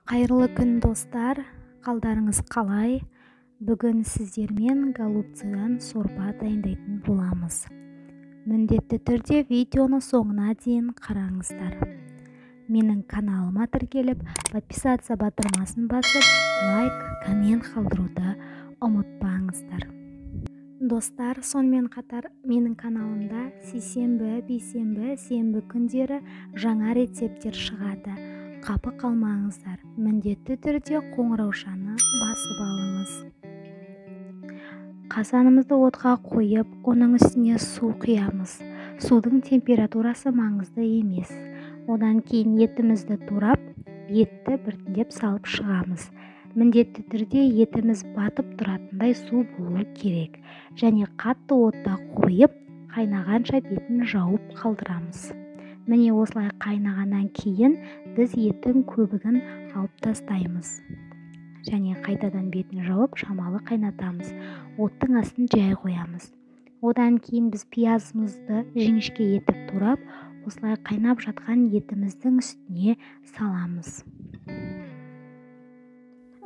Қайырлы күн, достар! Қалдарыңыз қалай? Бүгін сіздермен голубцыдан сорпа дайындайтын боламыз. Міндетті түрде видеоны соңына дейін қараңыздар. Менің каналыма тіркеліп, подписаться батырмасын басып, лайк, коммент қалдыруды ұмытпаңыздар. Достар, сонымен қатар менің каналымда сейсенбі, бейсенбі, сенбі күндері жаңа рецепттер шығады. Қапы қалмаңыздар. Міндетті түрде қоңыраушаны басып алыңыз. Қазанымызды отқа қойып, оның үстіне су құямыз. Судың температурасы маңызды емес. Одан кейін етімізді турап, етті біртіндеп салып шығамыз. Міндетті түрде етіміз батып тұратындай су болуы керек. Және қатты отта қойып, қайнағанша бетін жауып қалдырамыз. Міне осылай қайнағаннан кейін біз еттің көбігін алып тастаймыз. Және қайтадан бетін жауып, шамалы қайнатамыз. Оттың астын жай қоямыз. Одан кейін біз пиязымызды жіңішке етіп турап, осылай қайнап жатқан етіміздің үстіне саламыз.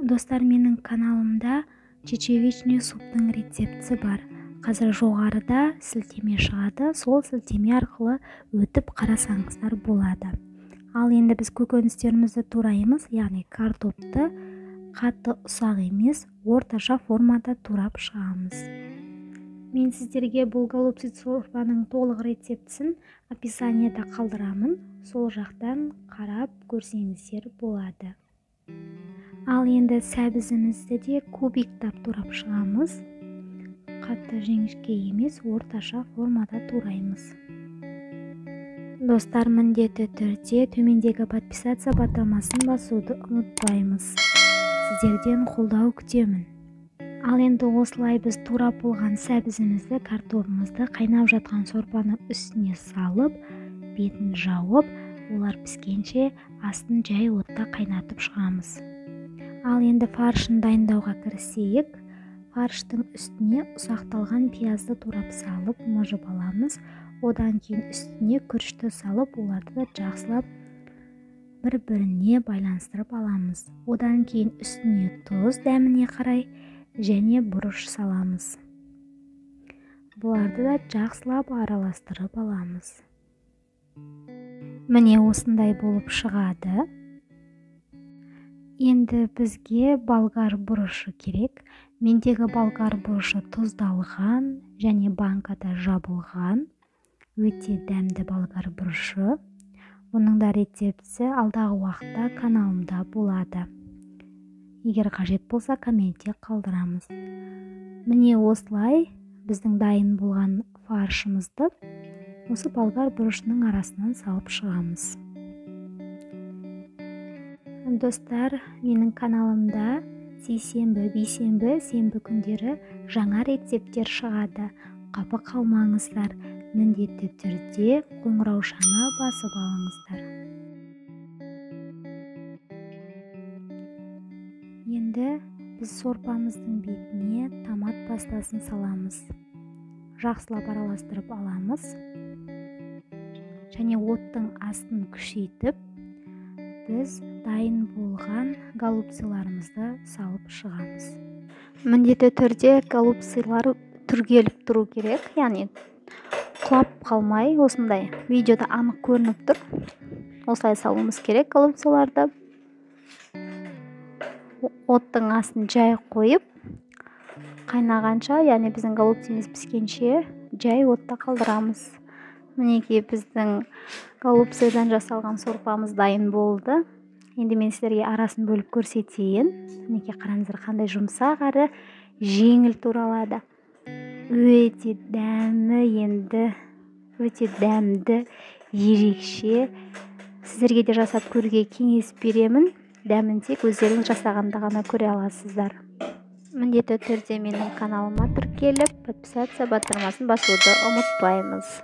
Достар, менің каналымда чечевичный суптың рецептісі бар. Қазір жоғарыда сілтеме шығады, сол сілтеме арқылы өтіп қарасаңыздар болады. Ал енді біз көкөністерімізді тураймыз, яғни картопты қатты ұсақ емес, орташа формада турап шығамыз. Мен сіздерге бұл голубцы сорпаның толық рецептісін описаниеда қалдырамын, сол жақтан қарап көрсеңіздер болады. Ал енді сәбізімізді де кубиктап турап шығамыз. Қатты жіңішке емес, орташа формада тураймыз. Достар, міндетті түрде төмендегі подписаться батырмасын басуды ұмытпаймыз. Сіздерден қолдау күтемін. Ал енді осылай біз турап болған сәбізімізді, картопымызды қайнап жатқан сорпаның үстіне салып, бетін жауып, олар піскенше астын жай отта қайнатып шығамыз. Ал енді фаршын дайындауға кірісейік. Фарштың үстіне ұсақталған пиязды турап салып, мыжып аламыз. Одан кейін үстіне күрішті салып, оларды да жақсылап бір-біріне байланыстырып аламыз. Одан кейін үстіне тұз дәміне қарай және бұрыш саламыз. Бұларды да жақсылап араластырып аламыз. Міне осындай болып шығады. Енді бізге болгар бұрышы керек. Мендегі болгар бұрышы тұздалған және банкада жабылған. Өте дәмді болгар бұрышы. Бұның да рецептісі алдағы уақытта каналымда болады. Егер қажет болса, комментте қалдырамыз. Міне осылай біздің дайын болған фаршымызды осы болгар бұрышының арасынан салып шығамыз. Достар, менің каналымда сейсенбі, бейсенбі, сенбі күндері жаңа рецепттер шығады. Қапы қалмаңыздар. Міндетті түрде қоңыраушаны басып алыңыздар. Енді біз сорпамыздың бетіне томат пастасын саламыз. Жақсылап араластырып аламыз. Және оттың астын күшейтіп, біз дайын болған голубцыларымызды салып шығамыз. Міндетті түрде голубцылар түргеліп тұру керек, яғни құлап қалмай, осындай видеода анық көрініп тұр. Осылай салуымыз керек голубцыларды. Оттың астын жай қойып, қайнағанша, яғни біздің голубцымыз піскенше жай отта қалдырамыз. Мінекей біздің голубцыдан жасалған сорпамыз дайын болды. Енді мен сіздерге арасын бөліп көрсетейін. Мінекей қараңыздар, қандай жұмсақ әрі жеңіл туралады. Өте дәмі, енді өте дәмді, ерекше. Сіздерге де жасап көруге кеңес беремін. Дәмін тек өздеріңіз жасағанда ғана көре аласыздар. Міндетті түрде менің каналыма тіркеліп, подписаться батырмасын басуды ұмытпаймыз.